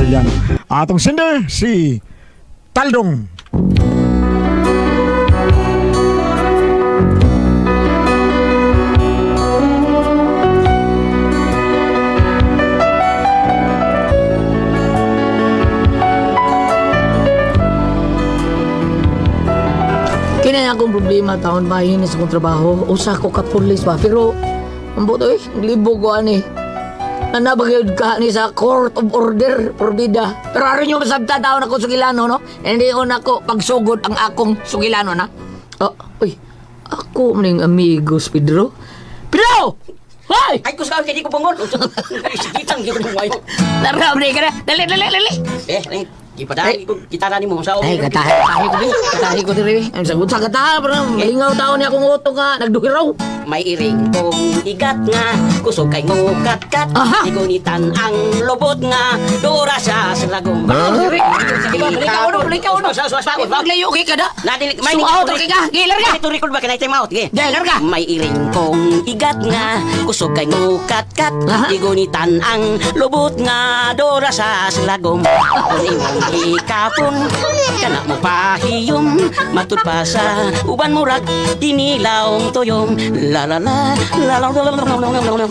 Arellano. Atong singer si Taldong. Kini akong problema taon bahin sa akong trabaho. Usa ko ka pulis ba pero ang buto eh, libog ko ani. Nanabagayod ka ni sa court of order prorbida. Pero aron nyo masabta taon ako sugilano no. Hindi ko nako pagsugod ang akong sugilano na. Oh, uy, ako maning amigos Pedro. Pedro! Hoy! Ay, kusang kay di ko pangol. Sikitang gyud ko ayo. Tara, bre ka na. Dali, dali, dali. Eh, gipadali ko gitara nimo sa Ay, katahi, katahi ko, katahi ko diri. Ang sagot sa kataha, pero malingaw taon niya akong utok nga, nagduhiraw. May iring kong igat nga, kusog kay ngukat-kat. Igunitan ang lobot nga, dura sa salagong. Balikaw no. Maglayo kay kada. May Suaw to kay ka. Gilar ka. Ito record ba kanay time out? Sige. Gilar ka. May iring kong igat nga, kusog kay ngukat-kat. Igunitan ang lobot nga, dura sa salagong. Kung imong ikapon, kana mo pahiyom, matud pa sa uban murag dinilawng tuyong. La la la la la la la la la la la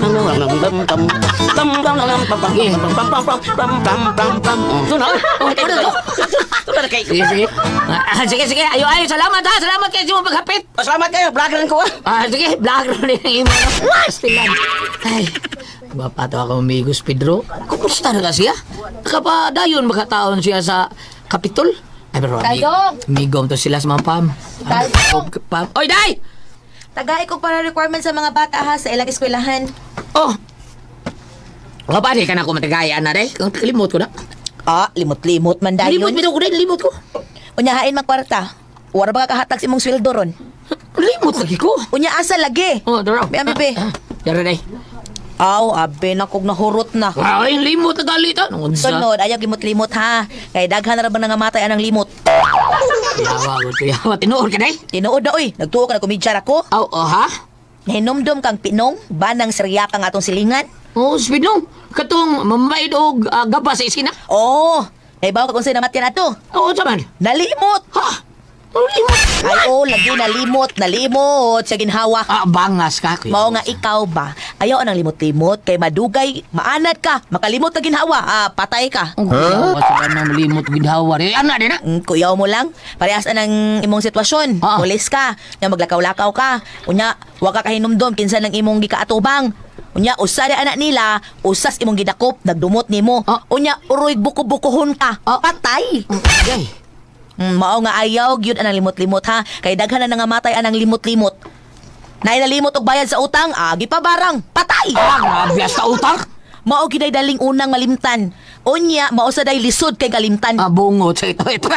Sige, sige. Sige, ayo ayo, salamat ha. Salamat kayo sa imong paghapit. Salamat kayo, vlogger ko. Ah, sige, vlogger ni ang imo. Pastilan. Ay, gwapa to ako amigos Pedro. Kumusta na ka siya? Nakapadayon makataon siya sa Kapitol. Ay, pero amigo to sila sa mga pam. Pam. Oy, day! Tagay ko para requirement sa mga bata ha sa ilang eskwelahan. Oh. Wala di ka na ako matagayan na day. Kung limot ko na. Ah, limot-limot man dayon. Limot bitaw ko day, limot ko. Unya hain magkwarta. Wala ba kahatag sa imong sweldo ron? Limot lagi ko. Unya asa lagi. Oh, dara. Be, be. Dara day. Aw, abe na kog nahurot na. Wow, yung limot na galit ha. Sunod, ayaw limot-limot ha. Kay daghan na ra ba nangamatay anang limot. Yawa, yawa. Tinuod ka day? Tinuod na, oy. Nagtuo ka na komedya ako. Aw, oh, ha? Nahinumdum kang Pinong, banang serya kang atong silingan. Oh, Pinong. Katong mamaid og gaba sa iskina. Oo. Oh, naibaw ka kung sa'yo namatyan ato. Oo, saman. Nalimot. Ha? Nalimot? Ay, oh, lagi nalimot. Nalimot sa ginhawa. Ah, bangas ka. Kuya. Mao nga ikaw ba? Ayaw anang limot-limot. Kay madugay, maanad ka. Makalimot ka ginhawa. Ah, patay ka. Oh, huh? Sa nang limot ginhawa. Eh, ana din na. Kuyaw mo lang. Parehas anang imong sitwasyon. Ah. Pulis ka. Nya maglakaw-lakaw ka. Unya, wa ka kahinumdom kinsa nang imong gikaatubang. Unya, usa di anak nila, usas imong gidakop, nagdumot nimo. Ah. Unya, uroy buko-bukohon ka. Ah. Patay. Ay. Mao nga ayaw gyud anang limot-limot ha. Kay daghan na nangamatay anang limot-limot. Nainalimot og bayad sa utang, agi pa barang, patay. Ah, grabe sa utang. Mao gyud ay daling unang malimtan. Unya, mao sa day lisod kay kalimtan. Ah, bungot sa ito. Ito.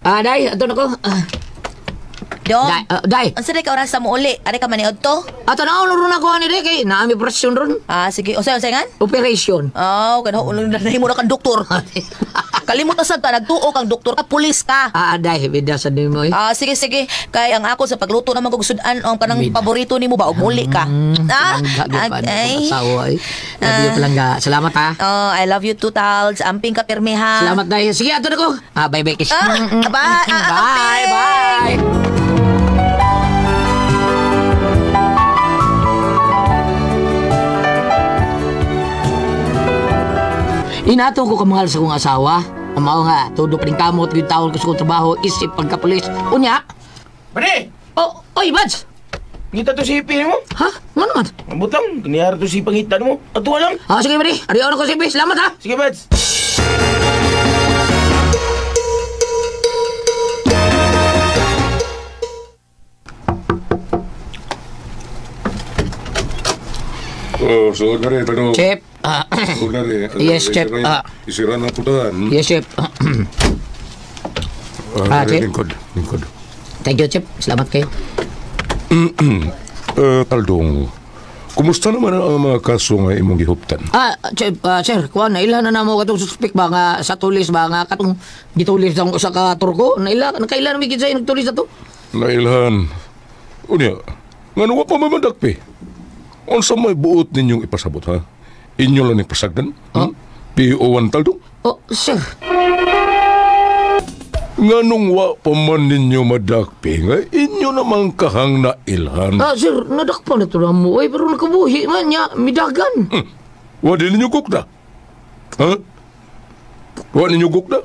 Ah, day, ato na ko. Dong, Day, day. Unsa day ka oras sa muuli? Ari ka maniod to? Ato na, ron ako ani day kay naami operasyon ron. Ah, sige. Unsa unsa ngan? Operation. Oh, kanho nahimo na kang doktor. Kalimot na sad ka nagtuo kang doktor ka, pulis ka. Ah, day, bida sa nimo eh. Ah, sige sige. Kay ang ako sa pagluto naman kog sudan ang kanang Bida. paborito nimo ba og muli ka. Ah, ay. Asawa eh. Love you palangga. Salamat ha. Oh, I love you too, Tals. Amping ka pirmi ha. Salamat day. Sige, ato na ko. Ah, bye bye kiss. Ah, bye. Ah, Bye, amping. Bye. Inato ko kamahal sa kong asawa. Mao nga, todo pa rin kamot, yung tawon ko sa kong trabaho, isip pagkapulis. Unya! Pare! Oh, oy, Bads! Ngita to si Ipi mo. Ha? Nga naman? Mabutang, kaniyara to si pangitan mo. Ato lang. Ah, sige, Mari. Ariyo na ko si Ipi. Salamat, ha? Sige, Bads. Oh, so na rin, pero... Chef. Una rin. Yes, Chef. Isira na putahan. Yes, Chef. Chef. Lingkod, lingkod. Thank you, Chef. Salamat kayo. Taldong, Kumusta naman ang mga kaso nga imong gihuptan? Sir, kuan naila na namo katong suspect ba nga sa tulis ba nga katong gitulis ang usa ka Turko, naila nakaila na mi gid sa nagtulis ato. Nailhan. Unya, ngano wa pa man madakpi? Unsa may buot ninyong ipasabot ha? Inyo lang ni pasagdan? Hmm? PO1 Taldong? Oh, sir. Nganong wa pa man ninyo madakpi nga inyo namang kahang nailhan? Sir, nadakpan na to na mo. Ay, pero nakabuhi man niya, midagan. Wa din ninyo gukda? Ha? Wa ninyo gukda?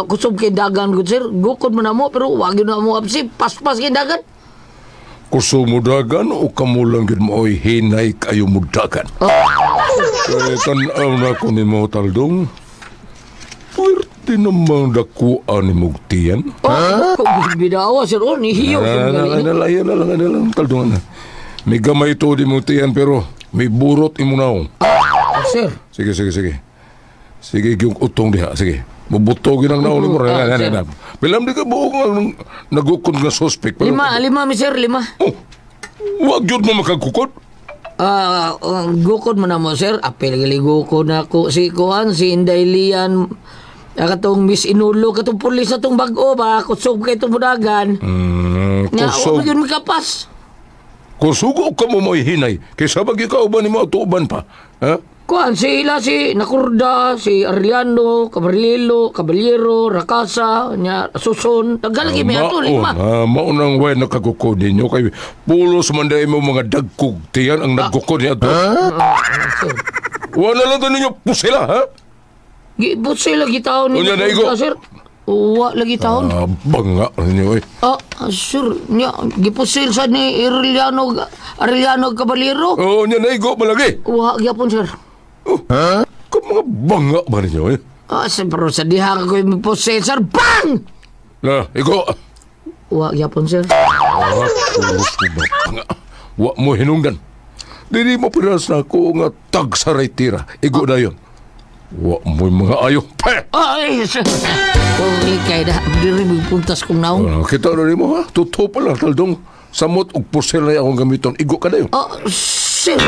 Kusob kay dagan ko, sir. Gukod mo na mo, pero wag yun na mo apsi. Paspas kay dagan. Kuso mo dagan o kamulang yun mo oy hinay kayo mo dagan? Kaya tanaw na ko ni mo, Taldong. Puwerte namang dakuan ni Mugtiyan. Oh, bidawa, sir. Oh, nihiyo. Ano lang, Taldong. May gamay ito di Mugtiyan pero may burot imunaw. Sir. Sige. Sige, yung utong diha. Sige. Mabutogin ang naon mo. Bilam di ka buong ang nagukod nga suspect. Pero, Lima, mi sir, lima. Oh, wag yun mo makagukod. Gukod mo na mo, sir. Apel gali gukod na ko. Si Kuan, si Inday Lian, katong Miss Inulo, katong pulis na tong bag-o ba? Kusog kay itong budagan. Nga, Kusog. wag yun makapas. Kusugo ka mo mo'y hinay. Kaysa bag ikaw ba ni mo atuban pa? Ha? Kuan, si ila, si Nakurda, si Arellano, Caballero, Caballero, Rakasa, nya, Suson. Tagal lagi may ato, lima. Maunang way nakagukod ninyo. Kay pulos man dahil mo mga dagkog. Tiyan ang nagkukod niya ato. Sir. Wala lang to ninyo pusila, ha? Gibutsay lagi taon ni Unya, naigo. Sir. Uwa lagi taon. Banga ninyo eh. Sir, nya, gipusil sa ni Arellano Caballero. Oo, nya naigo malagi. Uwa gyapon, sir. Oh, ha? Kung mga banga ba ninyo eh? Sir, pero sa diha ka ko yung pusil, sir. Bang! Na, igo. Uwa gyapon, sir. Banga. Wa mo hinungdan. Dili mo piras na ako nga tagsaray tira. Igo na yun. Wa mo mga ayo. Pe! Ay, sir. Okay, kay na. Diri magpuntas kong naong. Kita na rin mo ha? Totoo pala, Taldong. Samot og pusil na akong gamiton. Igo ka na yun. Sir.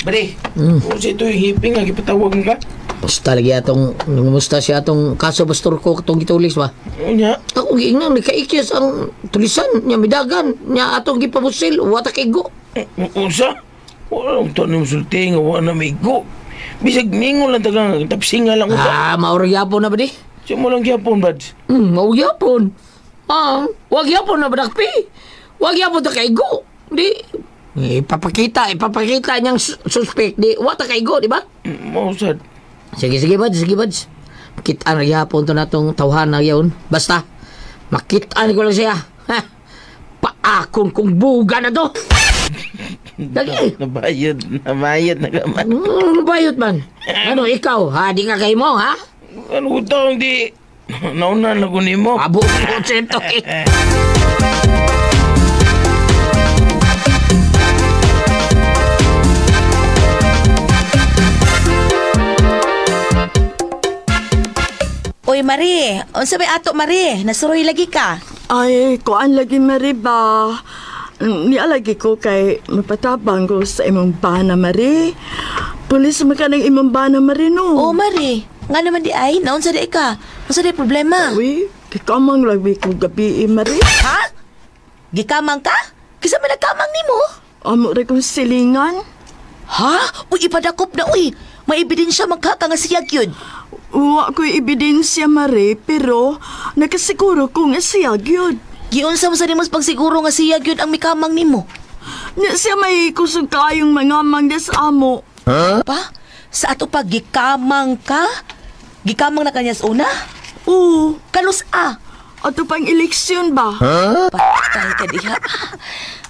Bari, kung sa ito yung hiping nga, gipatawag mo ka? Musta lagi atong, musta siya atong kaso bastor ko itong gitulis ba? Unya, Ako giingnan, nagkaikyas ang tulisan, niya midagan, niya atong gipamusil, wata kay go. unsa? Wala lang ito niyong sulti nga, wala na may go. Bisag ningon lang tagang, tapsinga lang uta. Mauro yapon na ba di? Siya mo lang gyapon, Bads. Mauro yapon. Wag yapon na ba dakpi? Wag yapon ta kay go. Di, ipapakita niyang suspect, di, wata kay go, di ba? Mausad. Sige, Bads, Makita na gyapon to na tong tawhan na yun. Basta, makita ni ko lang siya. Ha? Paakon kong buga na to. Lagi. Nabayad na ka man. Nabayot man. Ano, ikaw, ha? Di ka kay mo, ha? Ano ko taong di, nauna na ko ni mo. Abo ko, sento, eh. Uy, Marie, unsa may ato, Marie? Nasuroy lagi ka. Ay, kuan lagi Marie ba? Nialagi ko kay mapatabang ko sa imong bana, Marie. Pulis man ka ng imong bana, Marie, no? Oh, Marie, nga naman di ay, naunsa di ka? Unsa di problema? Uy, gikamang lagi ko gabi, eh, Marie. Ha? Gikamang ka? Kisa man nagkamang nimo? Amo ra kong silingan. Ha? Uy, ipadakop na, uy. May ebidensya magka ka nga siyag yun. Wa ko'y ebidensya, Marie, pero nakasiguro ko nga siyag yun. Giunsa mo sa nimos pagsiguro nga siyag yun ang mikamang nimo. Nya siya may kusog kayong mga mangdes amo. Pa? Sa ato pa, gikamang ka? Gikamang na kanya sa una? Oo, Kanus a? ato pang eleksyon ba? Patay ka diha.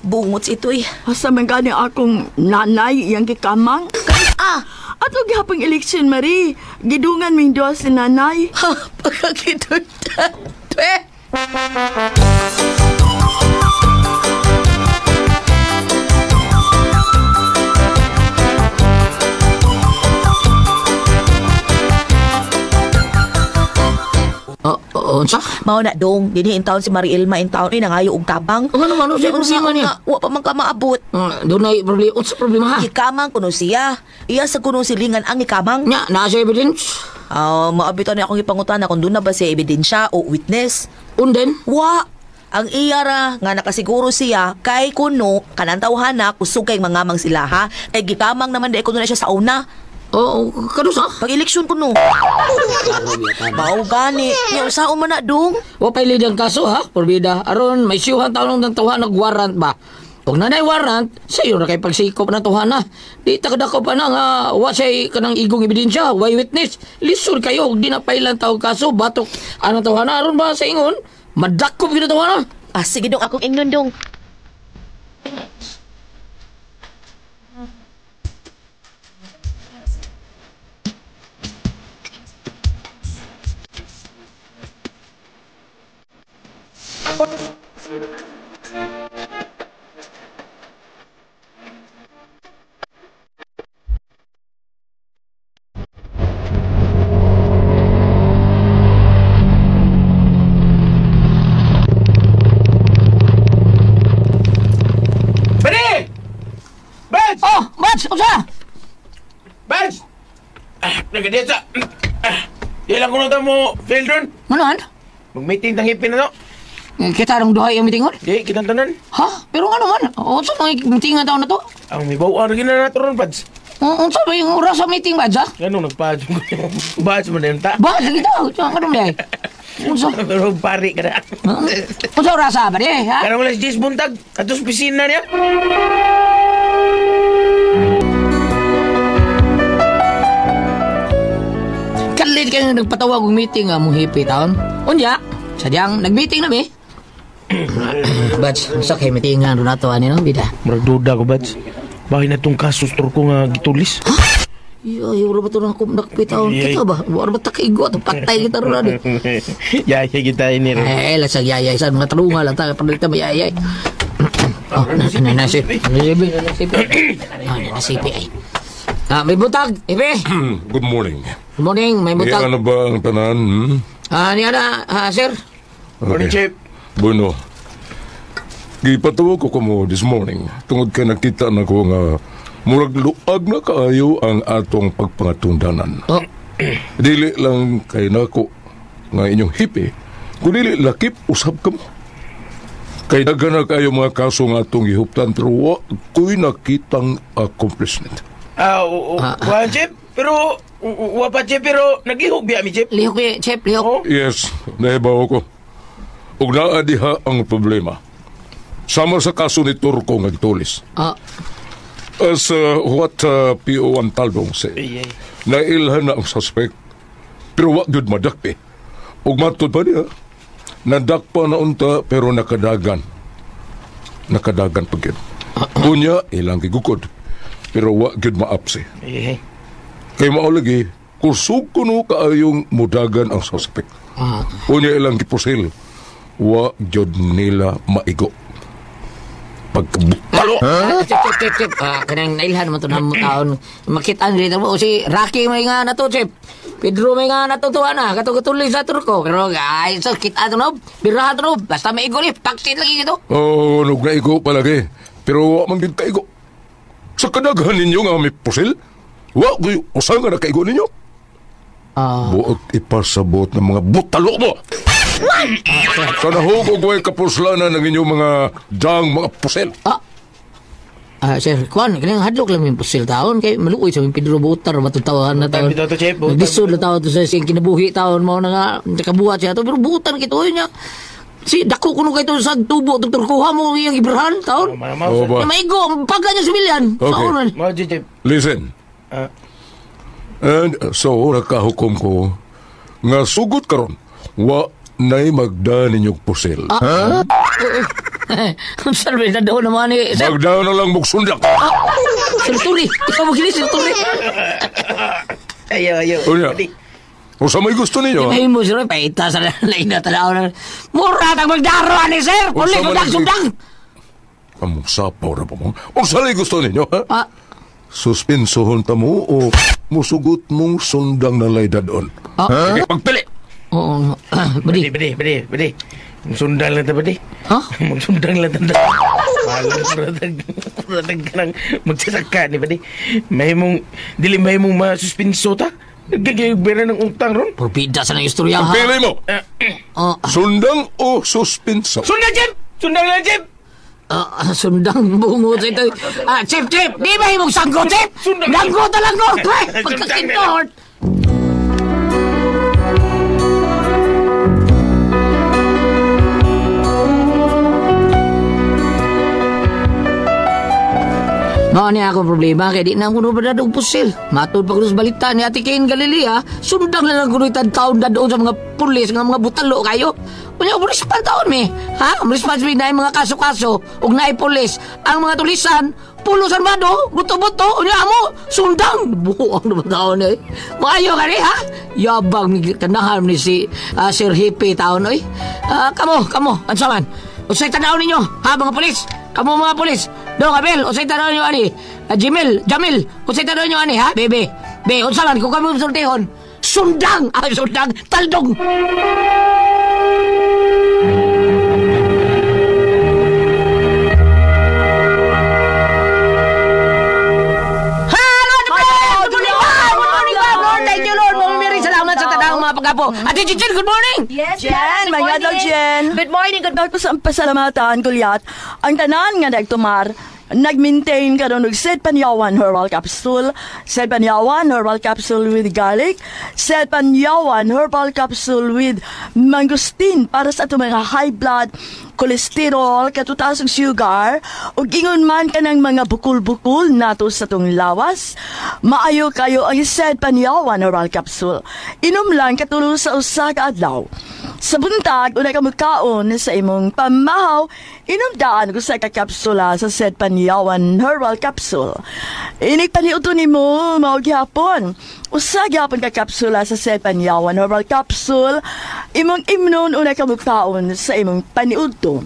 Bungots ito eh. Asa man gani akong nanay iyang gikamang? Kanus a? Ato gihapong eleksyon, Marie. Gidungan ming duha si nanay. Ha, pagkakidurta. Twe! Unsa? Mao na dong, dinhi in town si Marie Elma in town ay nangayo og tabang. Ano man, unsa problema niya? Wa pa man ka maabot. Dunay problema, unsa problema ha? Gikamang kuno siya. Iya sa kuno silingan ang gikamang. Nya, naa siya evidence. Ah, maabitan ni akong ipangutana kung doon na ba siya ebidensya o witness. Unden? Wa! Ang iya ra nga nakasiguro siya kay kuno kanang tawhana kusog kay mangamang sila ha. Kay gikamang naman di kuno na siya sa una. Oo, kadusa? Pag eleksyon kuno. Mao gani. Nya usaon man na dong. Wa pa'y lidang kaso ha, porbida. Aron may siyuhan taon ng tawhan nag-warrant ba? Kung nanay warrant, sayo na kay pagsikop ng tuhan na. Di takadako pa na nga, wa siya'y kanang igong ebidensya, way witness. Lisod kayo, di na pailan tawag kaso, batok anong tuhan na. Aron ba sa ingon, madakop yun ang tuhan na. Ah, sige dong akong ingnon dong. Bani! Bats! Oh, Bats, unsa? Bats! Ah, nagadeta. Ah, di lang kuno ta mo, Feldon. Manuan? Mag-meeting tang ipin na to. Kita rong duhay ang meeting hall? Di, kitang tanan. Ha? Pero ano man? Unsa mga meeting nga taon na to? Ang may bawa rin na nato ron, Bats. Unsa ba yung oras sa meeting, Bats, ha? Ganun, nagpa Bats mo na yun ta. Ba, sige ta. Ano ba Unsa? Pero pari ka na. Unsa oras ha, ba di, ha? Karang alas 10 buntag, ato sa opisina niya. Kalit kayo nagpatawag og meeting nga mong hippie taon. Unya, sadyang nag-meeting na mi. Bats, unsa kay meeting nga nato ani no bida? Murag duda ko, Bats. Bakit na itong kaso ko nga gitulis? Iyo, wala ba ito na akong nakpitaon kita ba? Wala ba takigo at patay kita ron ani. Yaya kita ini rin. Eh, lasag yayay sa mga tarunga lang tayo palit na yayay. Oh, na na si. Na si. Ah, na si ay. Ah, may butag, Ibe. Good morning. Good morning, may Ni butag. ano ba ang tanan? Hmm? Ah, ni ana, ah, sir. Morning, Chief. Bueno. Gipatawag ko kamo this morning tungod kay nakita na ko nga murag luag na kaayo ang atong pagpangatundanan. Oh, Dili lang kay nako nga inyong hippie, kun dili lakip usab kamo. Kay daghan na kayo mga kaso nga atong gihuptan pero wa ko'y nakitang accomplishment. Ah, oo. Wa, Chief. Pero, wa pa, Chief. Pero, naglihok biya mi, Chief. lihok eh, chef, lihok. Oh. Yes, nahibaw ko. Ug naa diha ang problema. Sama sa kaso ni Turko nga gitulis. Ah, As what PO1 Taldong say, Ay, ay. nailhan na ang suspect. Pero wa gyud madakpi. Ug matud pa niya, nadakpa na unta pero nakadagan. Nakadagan pa gyud. Unya, ilang gigukod. Pero wa gyud maapsi. Ay, ay. Kay mao lagi, kusog kuno kaayong mudagan ang suspect. ah. Unya ilang gipusil, wa gyud nila maigo. Pagkabutalo! Ah, chip, chip, chip, chip. Ah, kanang nailhan naman to na mo taon. Makita ang dito mo. Si Rocky may nga na to, chip. Pedro may nga na to, to ana. Katong-katuloy sa Turko. Pero, ay, so, kita to no. Birahan to no. Basta may igol, eh. Paksin lagi ito. Oo, oh, nung naigo palagi. Pero wa man gyud kaigo. Sa kadaghan ninyo nga may pusil, wa gyud usa nga nakaigo ninyo. Ah, Buot ipasabot ng mga butalo mo. Sa nahug og way kapuslanan ng inyong mga dang mga pusil. ah. Ah, sir, kuan, kanang hadlok lang yung pusil taon. Kay maluoy sa yung Pedro Butar, matutawahan na taon. Bitaw to, Chef. Butar. Naglisod na taon to sa siyang kinabuhi taon mo na nga, nakabuhat siya to. Pero butan kito niya. Si, dako kuno kay to sa tubo, Dr. Kuha mo iyang ibrahan taon. Oh, mama, Oo ba? Na maigo, ang pagka niya sibilyan. Okay. Sa unan. Mao, Chief. Listen. Ah. And so, nakahukom ko nga sugot karon wa nay magda ninyong pusil. Ah. Sir, may nadaw naman eh. Sir, Magda na lang mugsundak. Sir Turi. Ikaw mo gini, Sir Turi. Ayaw, ayaw. Unya. Usa may gusto ninyo? May mo, sir, paita sa lain na tanaw na. Mura tang magdaro ani, sir. Puli Unsa ko man dang ang- sundang. Among sapaw na ba mo? Unsa lay gusto ninyo, ha? Ah, Suspensohon ta mo o musugot mong sundang na lay dadon? Ah. Sige, pagpili! oo. Badi. Badi, badi, badi, badi. Magsundang lang ta, badi. Ha? Magsundang lang ta. Malang ratag ka ng magsasaka ni badi. May mong, dili may mong masuspinso ta. Nagkagay ng utang ron. Porbida sa nang istorya ha. Pili mo, Oh, sundang o suspinso? Sundang, Jeff! Sundang lang, Jeff! Sundang bungo sa ito. Chip, Chip! Di ba himong sangko, Chip? Sundang. Langgo ta langgo! Pre! Sundang Pagkakintort! Mao ni ako problema kay di na kuno ba og pusil. Matud pa kuno sa balita ni Ate Kane Galilea, sundang na lang kuno taon doon sa mga pulis nga mga butalo kayo. Unya mo respond taon mi. Ha? Mo response mi naay mga kaso-kaso ug naay pulis. Ang mga tulisan, pulos armado, buto-buto, unya amo sundang buang naman taon eh. Maayo kani ha? Yabang ni tanahan ni si Sir Hippie taon oy. Kamo, kamo, unsa man? Unsay tanaw ninyo, ha mga pulis? Kamo mga pulis. Dong Abel, unsay tanaw ninyo ani? Jimil, Jamil, unsay tanaw ninyo ani ha? Bebe. Be, unsa man kung kamo sultihon? Sundang, ay sundang, taldong. Hello, good morning, ma'am. Good morning, ma'am. Lord, thank you, Lord. Ma'am Mary, salamat sa tanang mga pagkapo. Ate Chichen, good morning. Yes, Jen, good may adlaw, morning. Jen. Good morning, good Dahil pa sa pasalamatan, Goliath, ang tanan nga nagtumar, nag-maintain karon og Sed Panyawan Herbal Capsule, Sed Panyawan Herbal Capsule with garlic, Sed Panyawan Herbal Capsule with mangosteen para sa atong mga high blood, cholesterol, katutaas og sugar, ug ingon man kanang mga bukol-bukol nato sa atong lawas, maayo kayo ang Sed Panyawan Herbal Capsule. Inom lang katulo sa usa ka adlaw. Sa buntag, una ka mukaon sa imong pamahaw, inom daan ko sa kakapsula sa Sed Panyawan Herbal Capsule. Inig paniuto nimo mao gihapon. Usa gihapon ka kapsula sa Sed Panyawan Herbal Capsule, imong imnon una ka mukaon sa imong paniudto.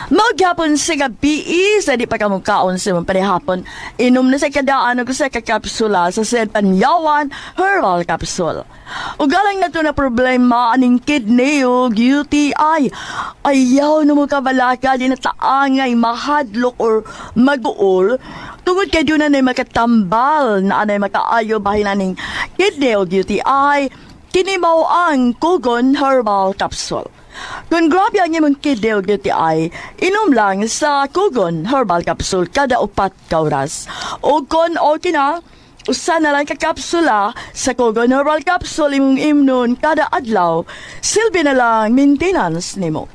Maghapon sa gabi sa di pa ka mukaon sa imong panihapon. Inom na sa kadaan og usa ka kapsula sa Sed Panyawan Herbal Capsule. Ugalang na to na problema aning kidney ug UTI. Ayaw na mo kabalaka di na taangay mahadlok or maguol tungod kay doon na makatambal na anay makaayo bahin aning kidney ug UTI. Kini mao ang Kugon Herbal Capsule. Kung grabe ang imong kidney ug UTI, inom lang sa Kugon Herbal Capsule kada 4 ka oras. O kung okay na, usa na lang ka kapsula sa Kugon Herbal Capsule imong imnon kada adlaw, silbi na lang maintenance nimo.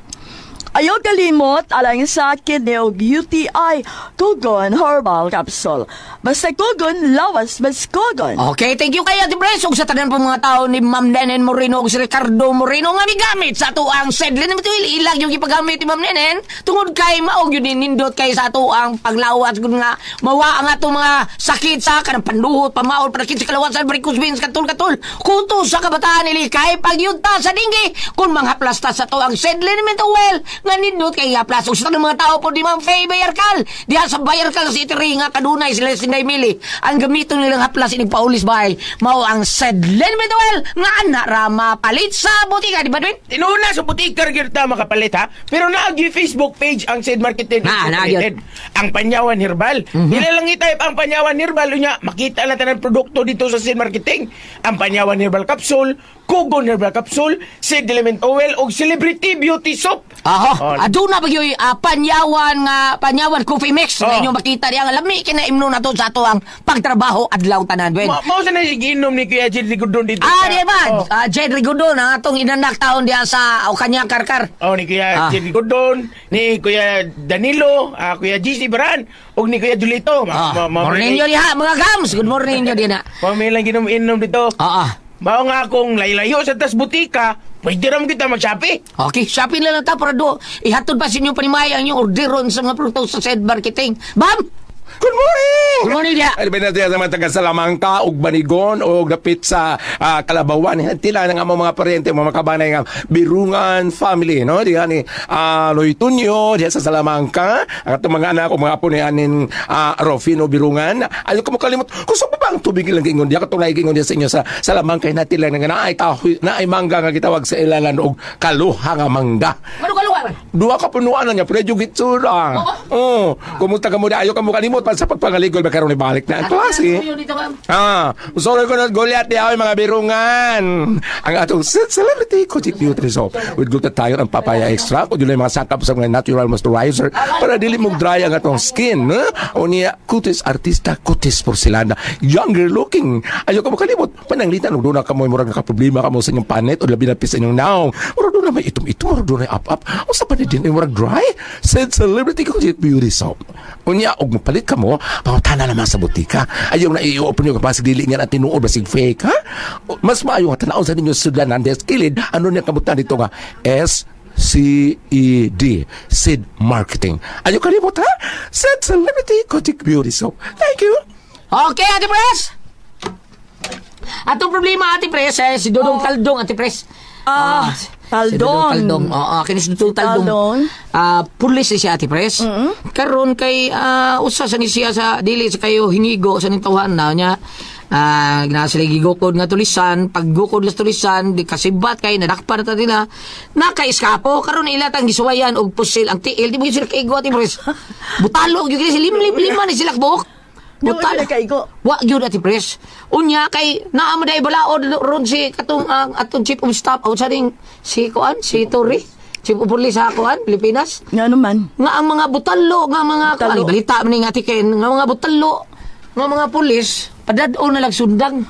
Ayaw kalimot alang sa kidney ug UTI, Kugon Herbal Capsule. Basta Kugon, lawas mas Kugon. Okay, thank you kay Ate Bres. Ug sa tanan po mga tao ni Ma'am Nenen Moreno ug si Ricardo Moreno nga migamit sa ato ang Sedlin Matuil. Ilag yung ipagamit ni Ma'am Nenen tungod kay maog yun nindot kay sa ato ang paglawas gud nga mawa ang ato mga sakit sa kanang panduhot, pamaol, panakit sa kalawasan, varicose veins, katul-katul. Kuto sa kabataan nili kay pagyunta sa dinggi kung manghaplasta sa ato ang Sedlin Matuil nga nindot kay haplas. Ug sa tanan mga tao po ni Ma'am Faye Bayarkal diha sa Bayarkal sa Itiri nga kadunay sila Sinday Mili. Ang gamiton nilang haplas inig paulis bay mao ang Sedlin Matuil nga ana ra mapalit sa botika, di ba Dwayne? Tinuna sa butika gyud ta makapalit ha. Pero naag yung Facebook page ang Sed Marketing Na, Incorporated. Ang Panyawan Herbal. Dila lang i-type ang Panyawan Herbal unya makita na tanan produkto dito sa Sed Marketing. Ang Panyawan Herbal Capsule, Kugon Herbal Capsule, Sed Element Oil ug Celebrity Beauty Soap. Aho, Oh. aduna ba yoy Panyawan nga Panyawan Coffee Mix Oh. nga inyong makita diya nga lami kinaimno na to sa ato ang pagtrabaho adlaw tanan Dwayne. Mao sa na giinom ni Kuya Jed Rigudon dito. Di ba? Oh. Jed Rigudon ang atong inanak taon diya sa o kanya karkar. Oh, ni Kuya Jed Rigudon, ni Kuya Danilo, Kuya GC Baran, ug ni Kuya Julito. Morning nyo diha mga gams. Good morning nyo diha. Mao may lang ginom-inom dito. Mao nga akong laylayo sa tas butika, pwede ra mo kita mag-Shopee. Okay, shopping lang ta para do. Ihatod pa sa inyong panimaya ang inyong orderon sa mga produkto sa Sed Marketing. Bam! Good morning! Good morning, dia. Ay, ba sa mga taga Salamangka ug Banigon og dapit sa Kalabawan. Tila nga among mga paryente, mga kabanay nga Birungan family, no? Diha ni Loy Tunyo, diha sa Salamangka. Ang atong mga anak o mga apo ni anin Rofino Birungan. Ayo ka mo kalimot. Kusog pa ba ang tubig ilang giingon diha katong nagiingon diha sa inyo sa Salamangka natila nga naay kahoy, naay mangga nga gitawag sa ilalan og kaluha nga mangga. Ano kaluha man? Duha ka punuan na niya, pero yung gitsura. Oh, kumusta ka mo na? Ayaw ka mo kalimot pa sa pagpangaligol, ba karon ibalik na ang klase. Sorry ko na Goliath di ay mga birungan. Ang atong celebrity Kojic Beauty Soap with glutathione ang papaya extract o yun mga sakap sa mga natural moisturizer para dili mo dry ang atong skin. O niya, kutis artista, kutis porcelana, younger looking. Ayaw ka mo kalimot. Pananglitan, og doon na kamoy murag nakaproblema kamo sa inyong panet o labi na sa inyong naong. Murag doon na may itom-itom, murag doon na up-up. O sa panet din, murag dry. Said celebrity Kojic Beauty Soap. Unya, og mopalit ka mo, pangutana naman sa butika. Ayaw na i-open nyo, basig dili nga na tinuod, basig fake, ha? Mas maayo nga tanaw sa ninyo sudlanan, des kilid, ano niya kamutan dito nga, SCED, Seed Marketing. Ayaw kalimot, ha? Said Celebrity Kojic Beauty Soap. Thank you. Okay, Ate Pres! Atong problema, Ate Pres, eh, si Dudong Taldong, Ate Pres. Taldong. Si Dudong Taldong. Oo, kini si Dudong Taldong. Taldong. Pulis siya, Ate Pres. Karon kay usa sa ni siya sa dili sa kayo hinigo sa ning tawhan na niya. Gina sila gigukod nga tulisan, paggukod sa tulisan, di kasibat kay nadakpan na ta nila. Nakaiskapo karon ila tang gisuwayan og pusil ang tiil, di mo sila kaigo, Ate Pres. Butalo gyud kini sila lim-lim lima ni sila buok. Di mo sila kaigo. Wa gyud, Ate Pres. Unya kay naa mo day balaod ron si katong atong chief of staff o sa ning si kuan si Torre, chief of police sa kuan Pilipinas. Nga naman. Nga ang mga butalo nga mga kuan Butalo. balita man ni nga Ate Ken nga mga butalo nga mga pulis padad-on na lang sundang.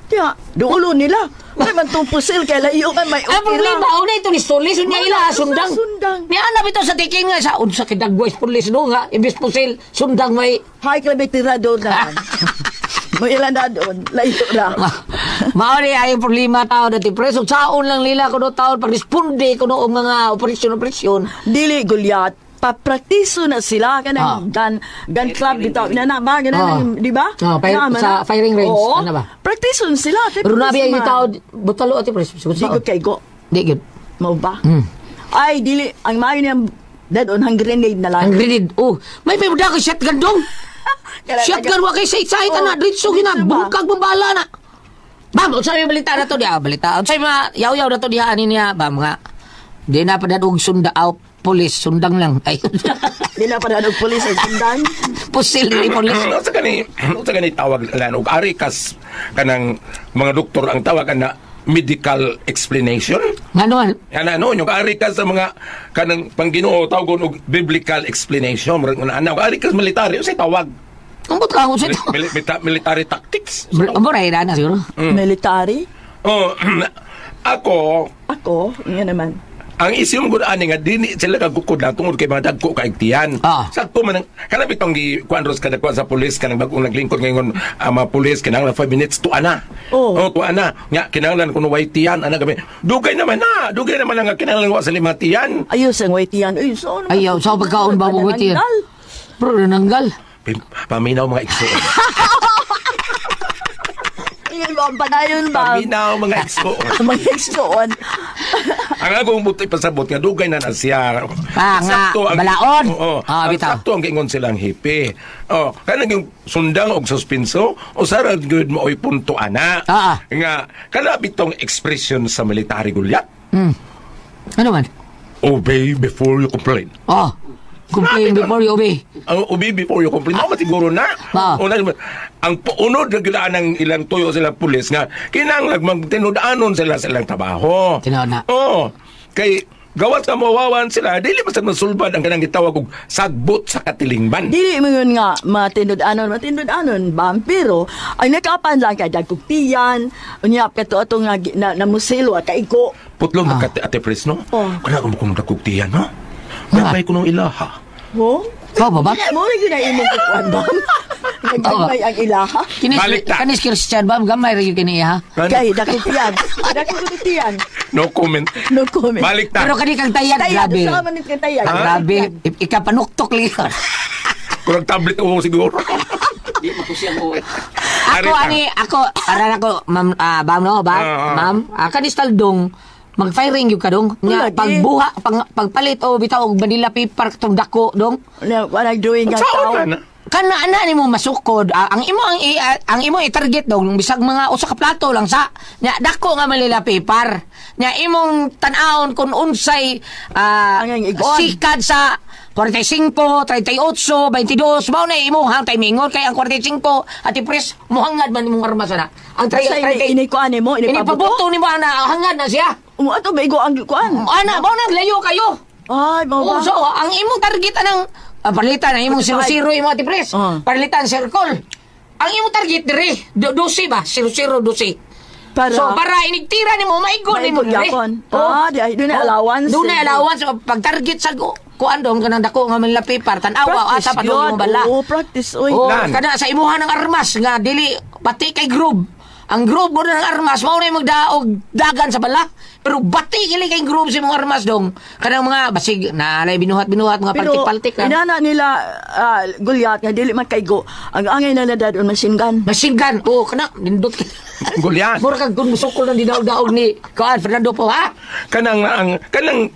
Kaya, duulo nila. May man tong pusil kay layo ka may Ang okay problema lang. una ito ni pulis unya ila Wala, sundang. sundang. Ni ana bitaw sa tiking nga sa unsa kay dagway pulis no nga imbes pusil sundang may Hay ka may tira doon na. May ilan na doon. Layo na. Mao ni ay problema tao dati preso saon lang nila kuno taon pag responde kuno og mga operasyon. Dili Goliath. Papraktiso na sila kanang gun club bitaw na na ba ganun di ba? Sa firing range, Oo. ano ba? Praktiso na sila. Kay Pero nabi ay man. tao butalo, Ate Pres. Di ko kay go. Di gyud. Mao ba? Ay dili ang maayo niyang dead on ang grenade na lang. Ang grenade. Oh, may muda ko shotgun dong. Shotgun wa kay sa site Oh, na diretso gina diretso ba? bungkag mo bala na. Bam, unsa may balita na to diha? Balita. Unsa may mga yaw-yaw na to diha ani niya? Bam nga. Di na padad og sunda aw pulis sundang lang. Ay. Di na pa og pulis ang sundan. Pusil ni pulis. Unsa gani tawag lan og ari kas kanang mga doktor ang tawag na medical explanation? Ngano man? Ana no, yung ari ka sa mga kanang pangginoo tawgon og biblical explanation, murag ana ana ari ka sa military unsay tawag? Ambot ka unsa to? Military tactics. Ambot ra na siguro. Military. Oh, ako Ako, nga naman. Ang isyong gud ani nga dili sila kagukod na tungod kay mga dagko kay tiyan. Sakto man ang kanang bitong gi kuan ros kada kuan sa pulis kanang bagong naglingkod ngayon ang mga pulis kinahanglan 5 minutes to ana. Oh. Oh, tuan na. Nga kinahanglan kuno way tiyan ana kami. Dugay naman na, dugay naman na nga kinahanglan wa sa lima tiyan. Ayos ang waitian. Uy, so naman. Ayaw, sa pagkaon ba mo waitian? Pero nananggal. Paminaw mga igsoon. Ingay mo ang padayon ba? Paminaw mga igsoon. Mga igsoon. Ang akong buti pasabot nga dugay na na siya. Ah, nga, Sakto ang- balaod. Oo. Ah, ang bitaw. sakto ang giingon silang hipi. Oh, kanang yung sundang og suspenso usara gud mo oy punto ana. Nga kana bitong expression sa military gulyat. Ano man? Obey before you complain. Oh. Complain before you obey. Ang obey before you complain. Mao masiguro na. Una, ang unod na gyud ang ilang tuyo sila pulis nga kinahanglan magtinud-anon sila sa ilang trabaho. Tinuod na. Oo. Kay gawas ka mawawan sila, dili man sa masulbad ang kanang gitawag og sagbot sa katilingban. Dili mo yun nga matindod-anon, matindod-anon ba? Pero ang nakapan lang kay dagkog tiyan, unya kato ato nga na, na musilo at kaigo. Putlong ah. Ate Pres, no? Oh. Kana ko kung dagkog tiyan, no? Gabay ko nung ilaha. Ho? Oh, ba ba? Mo rin yun ang imong kukuan ba? Naggamay ang ilaha. Kinis, kanis Christian ba? Gamay rin yung kini ha? Kay dagkog tiyan. Dagkog tiyan. No comment. No comment. Balik ta. Pero kani kang tayag, Tayag, grabe. usa man ni kang tayag. Grabe. Ikapanuktok liyon. Kurang tablet mo siguro. Di makusiyang ko. Ako ani ako aran ako ma'am bam no ba ma'am kanis taldong mag-firing gyud ka dong nya Lagi. pagbuha pagpalit o bitaw og Manila paper katong dako dong Na, wala doing nga Saan tao. na na? kana ana nimo masukod ang imo ang imo i-target dong bisag mga usa ka plato lang sa nya dako nga Manila paper nya imong tan-awon kun unsay Ang igon. sikad sa 45, 38, 22, mao na imong hang timingon kay ang 45 at i-press mohangad man imong armas ana. Ang Sa 30 ini kuan nimo, ini pabuto. inipabuto nimo ana hangad na siya. Mo ato ba igo ang kuan? Ana mao na layo kayo. Ay, mo Oh, ba? so ang imong target anang palitan ang imong 00 imo ati press. Palitan circle. Ang imong target dire 12 ba? 00 12. Para So para inigtira nimo maigo nimo Maigo dire. gyapon. Ah, di ay dunay allowance. Dunay allowance pag target sa kuan dong kanang dako nga Manila paper tan-awa asa pa dong yun. imong bala. Oo, practice oy. Oh, Lan. kada sa imuha ng armas nga dili pati kay groove. Ang groove mo ng armas mao na magdaog dagan sa bala. Pero bati kili kay groove sa imong armas dong. Kanang mga basig na alay binuhat-binuhat mga paltik-paltik lang. inana nila Goliath nga dili man kaigo. Ang angay na dad on machine gun. Machine gun. Oh, kana nindot. Goliath. Mura kag kun musukol ng dinaog-daog ni Kuan Fernando po ha. Kanang ang kanang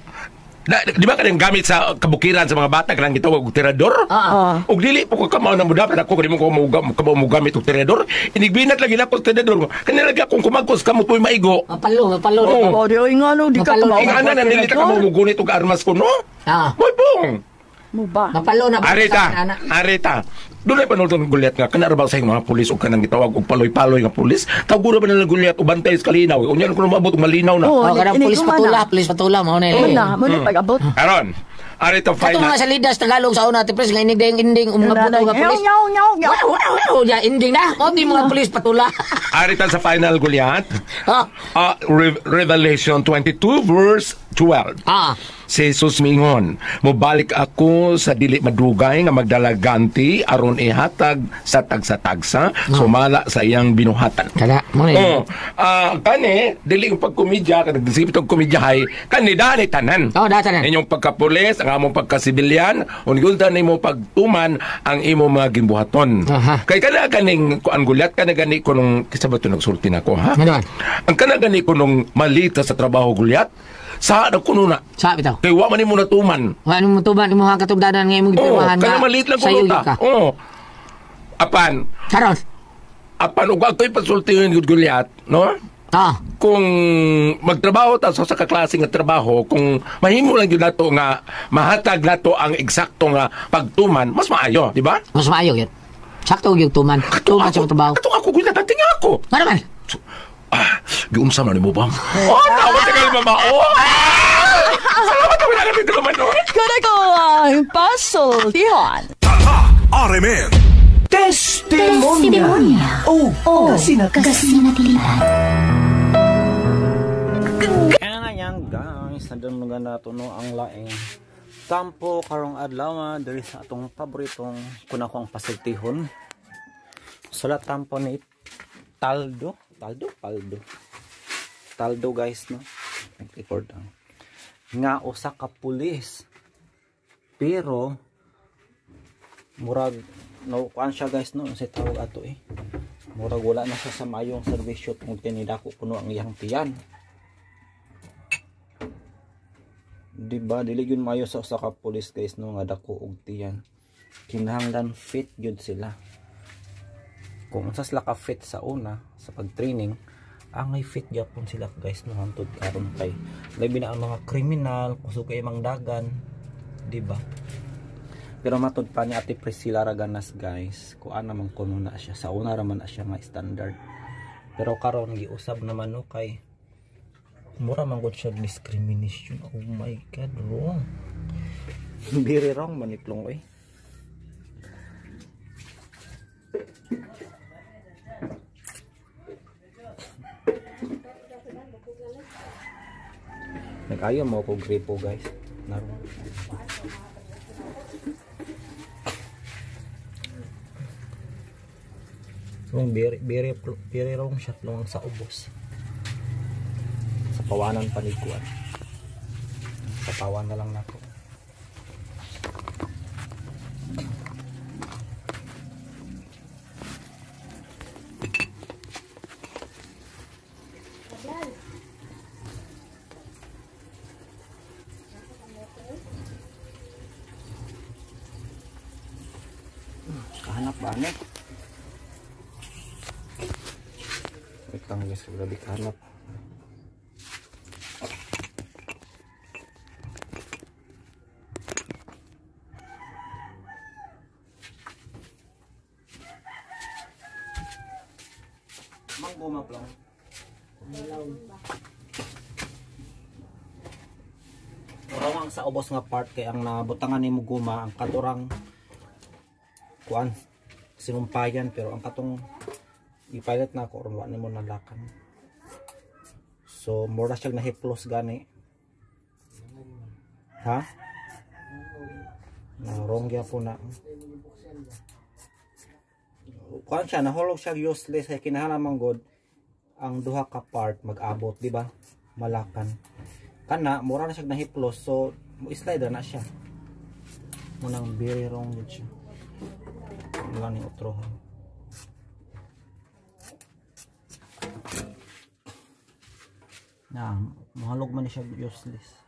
na, di ba kanang gamit sa kabukiran sa mga bata kanang gitawag og tirador? Ah. Og dili po ko kamao na mo dapat ako kani mo ko mo mo gamit og tirador. Inigbinat lagi nako og tirador. Kani lagi akong kumagkos kamo tuoy maigo. Mapalo, mapalo. Oo. Oh, di oy ngano di ka Mapalo. kamao. Ing ana na dili ta kamo mugunit og armas ko no. Ah. Boy pong. Mo ba? Mapalo na. Arita, Ana. arita. Dunay panulton Goliath nga kana ra ba sa mga pulis o kanang gitawag og paloy-paloy nga pulis. Tawgura ba nila Goliath og bantay sa kalinaw? Unya ko maabot og malinaw na. Oo. Oh, kanang Ini pulis kumana. patula, pulis patula mao na. Mo na, mo na pag-abot. Aron, arita Katong final. mga salidas Tagalog sa una, tipres nga inig dayong ending umabot Inana, og pulis. Nyaw, nyaw, nyaw. Wow, wow, wow, ya ending na. Mao di mga pulis patula. Arita sa final Goliath. Ah. Revelation 22 verse 12. Ah. Si Jesus mingon, mobalik ako sa dili madugay nga magdalaganti aron ihatag sa tagsa-tagsa sumala sa iyang binuhatan. Kada mo na. Oh, kani dili yung pagkomedya kanang gisipit og komedyahay kani dani tanan. Oh, dani tanan. Inyong pagkapulis, ang among pagkasibilyan, unta nimo pagtuman ang imong mga gimbuhaton. Aha. Kay kana ganing kuan Goliath kana gani kunong kinsa ba to nagsulti nako ha? Ano man? Ang kana gani kunong malita sa trabaho Goliath, sa na kuno na. Sa bitaw. Kay wa man nimo natuman. Wa mo tuban imo ha katugdanan nga imong Oo, gipirmahan kana nga maliit lang sayo kuno gyud ka. ta. Oo. Apan, Karon. apan ug ako'y pasultihin gud Goliath, no? Ah. Kung magtrabaho ta sa kaklase nga trabaho, kung mahimo lang gyud nato nga mahatag nato ang eksakto nga pagtuman, mas maayo, di ba? Mas maayo gyud. Sakto gyud tuman. Tuman sa trabaho. Katong ako gyud nating ako. Ngano man? Ah, giunsa man nimo ba? Oh, tawa sa kalma ba? Oh! Salamat kami na kami naman, no? Kada ko ang pasultihan. Tatak RMN. Testimonya. O kasinatian. Kaya nga yan guys, nadunggan nato no ang laing tampo karong adlaw diri sa atong paboritong kunakong pasultihon. Sa tampo ni Taldo, Taldo guys no. Nag-record ang nga usa ka pulis. Pero murag no kuan siya guys no, unsay tawag ato eh. Murag wala na siya sa maayong serbisyo tungod kay nidako kuno ang iyang tiyan. Diba dili gyud maayo sa usa ka pulis guys no nga dako og tiyan. Kinahanglan fit gyud sila. Kung unsa sila ka fit sa una sa pag-training, angay fit gyapon sila guys no hangtod karon kay labi na ang mga kriminal kusog kay mang dagan, diba? Pero matud pa ni Ate Priscilla Raganas guys, kuan naman kuno na siya sa una ra man na siya nga standard. Pero karon giusab naman no kay mura man gud siya discrimination. Oh my god, wrong. Very wrong maniplong oy. Nag-ayo mo ko gripo guys. Naroon. Yung very very wrong shot lang sa ubos. Sa pawanan paniguan. Sa pawan na lang nako. Kahanap ba ano? Wait lang guys, grabe kahanap. Mango maplong. Wrong ang sa ubos nga part kay ang nabutangan nimo guma ang katurang kuan sinumpayan, pero ang katong i-pilot na ako ron wa nimo nalakan. So mura siya nahiplos gani. Ha? Na wrong gyapon na. Kuan siya nahulog siya useless kay kinahanglan man god ang duha ka part mag-abot, di ba? Malakan. Kana mura na siya nahiplos, so mo slide na siya. Munang very wrong gid siya. Wala ni otro. Na mahalog man siya useless.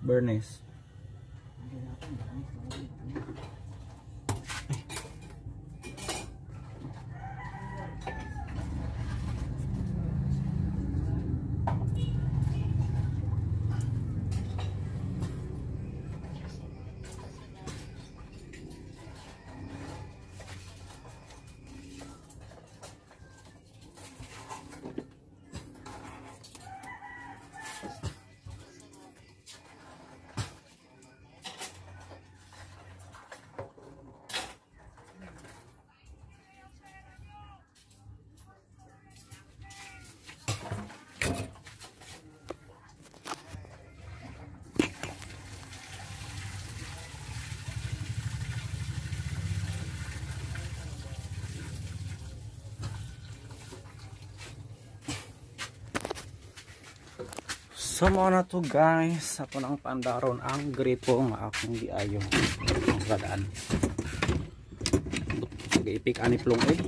Bernes. So mao na to guys, ato nang paandaron ang gripo nga akong giayo ang sadaan. Giipik ani plong eh.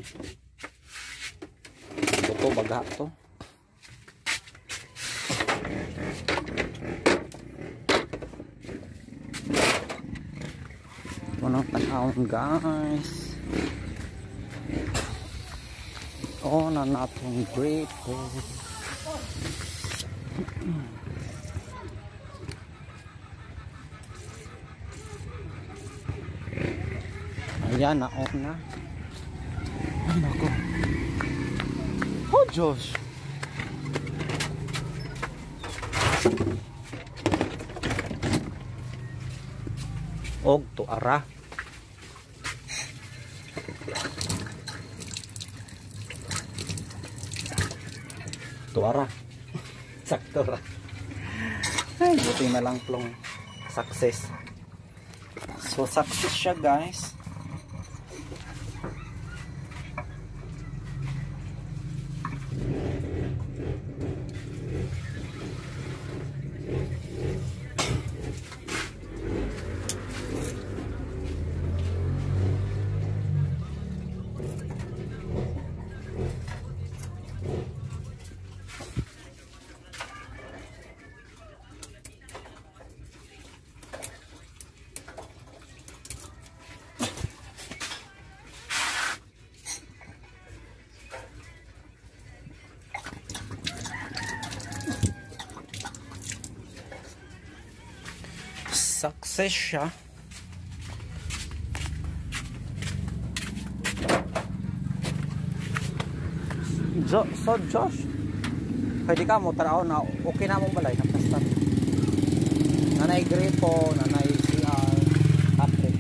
Buto baga to. Mao nang tan-awon guys. Oh na natong gripo. Ayan, na-off na. Ay, nako. Oh, Diyos. Og tuara. Tuara. Sakto ra. Ay, buti na lang plong success. So, success siya, guys. Success siya. So Josh, pwede ka mo taraw na okay na mong balay na plastar. Nanay gripo, nanay CR, hat-trick.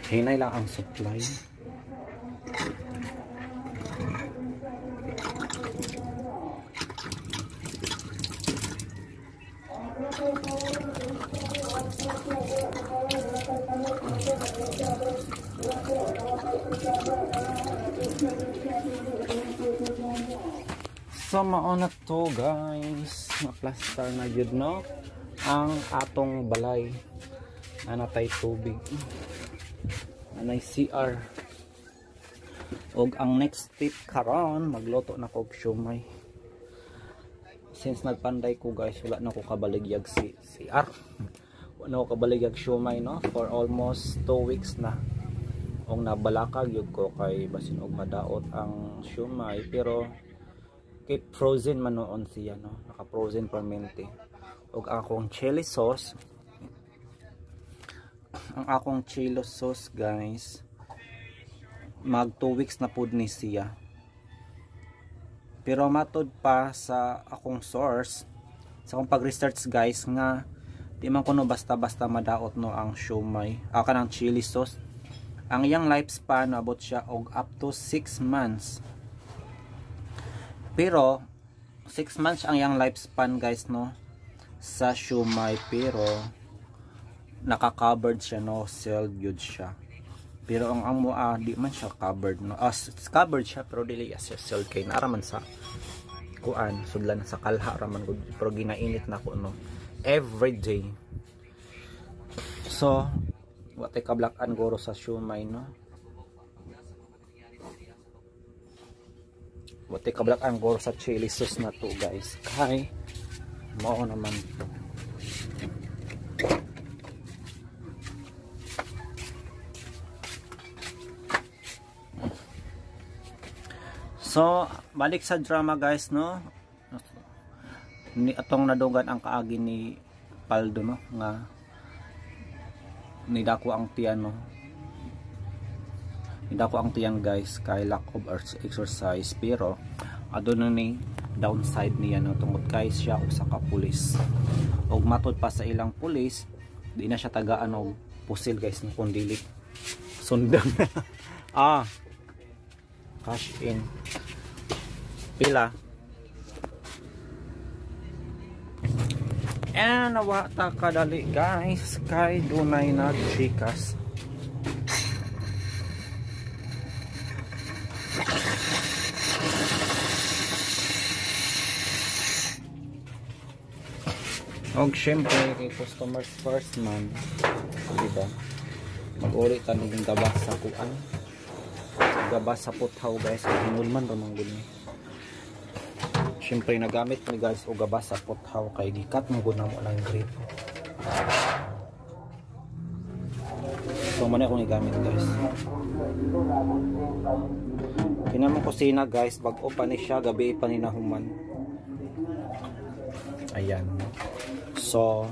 Hinay lang ang supply. So mao na to guys, na-plaster na gyud no ang atong balay. Nanatay tubig. Anay CR. Og ang next step karon magluto na ko og siomay. Since nagpanday ko guys, wala na ko kabaligyag si CR. Wala na ko kabaligyag siomay no for almost 2 weeks na. Og nabalakag gyud ko kay basin og madaot ang siomay, pero keep frozen man noon siya no, naka frozen permente. Og akong chili sauce, ang akong chili sauce guys, mag 2 weeks na pud ni siya. Pero matod pa sa akong source, sa akong pag-research guys, nga di man kuno basta-basta madaot no ang siomay, kanang chili sauce. Ang iyang lifespan abot siya og up to 6 months. Pero 6 months ang iyang lifespan guys no sa siomay, pero naka-covered siya no, sealed yun siya. Pero ang amo di man siya covered no. Covered siya pero dili siya sealed kay naara man sa kuan, sudlan sa kalha ra man gud, pero ginainit na ko no every day. So wa tay kablakan guro sa siomay no. Wa tay kablakan guro sa chili sauce na to guys, kay mao naman to. So balik sa drama guys no, ni atong nadunggan ang kaagi ni Paldo no, nga nidako ang tiyan no, nidako ang tiyan guys kay lack of exercise. Pero aduna ni downside niya no, tungod kay siya usa ka pulis, og matod pa sa ilang pulis di na siya tagaan og pusil guys no, kung dili sundan. Cash in pila And nawa ta kadali guys kay dunay nagchikas. Og syempre kay customers first man, di ba? Mag-uri ta ning gabas sa kuan. Gabas sa puthaw guys, hinulman ra man gud ni. Syempre nagamit ni guys og gabas sa puthaw kay gikat mo gud namo lang grip. So man akong gigamit guys. Kinamong kusina guys, bag-o pa ni siya, gabi pa ni nahuman. Ayan. So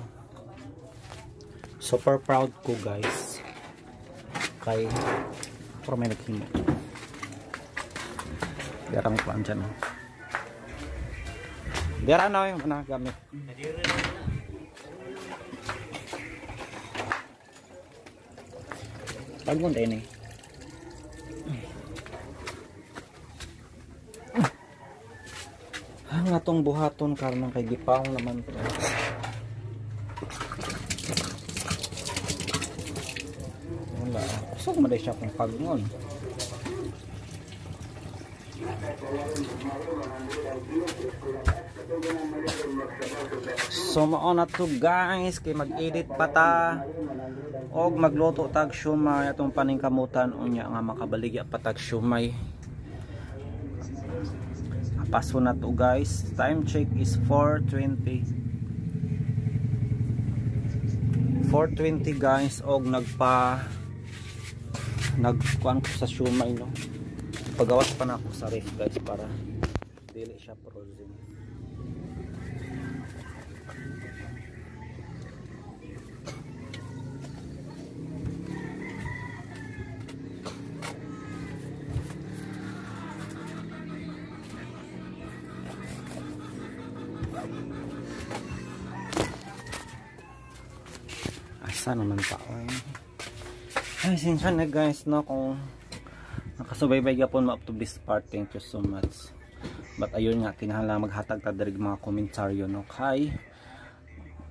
super proud ko guys kay pero may naghimo. Dira may kuan dyan. Dira na yung gamit. Pagmon din eh. Ang atong buhaton karon kay gipaong naman to. Wala. Kusog man siya kung pagngon. So mao na to guys kay mag-edit pa ta og magluto tag siomay atong paningkamutan unya nga makabaligya pa tag siomay. Paso na to guys. Time check is 4:20. 4:20 guys og nagkuan ko sa siomay no. Pagawas pa na ako sa ref guys para dili siya frozen. Asa naman pa oy. Ay, sinsya na guys no kung nakasubaybay gapon mo up to this part. Thank you so much. But ayun nga, kinahanglan maghatag ta diri mga komentaryo no kay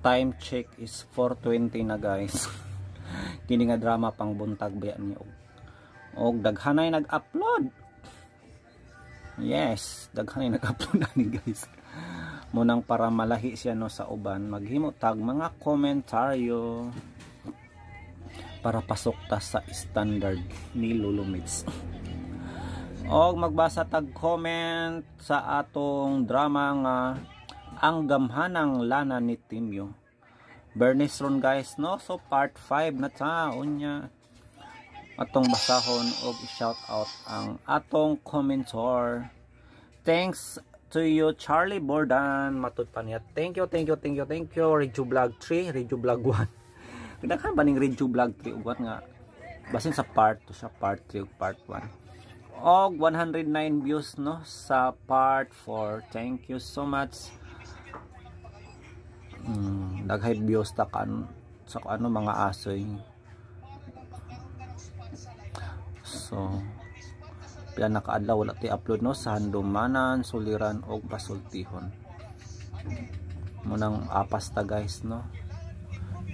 time check is 4:20 na guys. Kini nga drama pang buntag ba ni og daghanay nag-upload. Yes, daghanay nag-upload ani guys. Munang para malahi siya no sa uban, maghimo tag mga komentaryo para pasok ta sa standard ni Lolo Mids. Og magbasa tag comment sa atong drama nga Ang Gamhanang Lana ni Timyo. Bernice ron guys no, so part 5 na ta unya atong basahon og i-shout out ang atong commentor. Thanks to you Charlie Bordan, matud pa niya. Thank you, thank you, thank you, thank you. Reju Vlog 3, Reju Vlog 1. Daghan ba ning Reju Vlog 3 ugat nga basin sa part 2 sa part 3 ug part 1. Og 109 views no sa part 4. Thank you so much. Daghay views ta kan sa ano mga asoy. So pila nakaadlaw wala ti upload no sa handumanan, suliran og pasultihon. Munang apas ta guys no.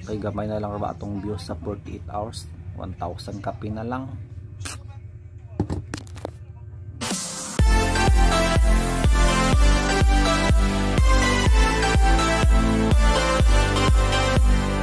Kay gamay na lang ba atong views sa 48 hours, 1,000 kapi na lang.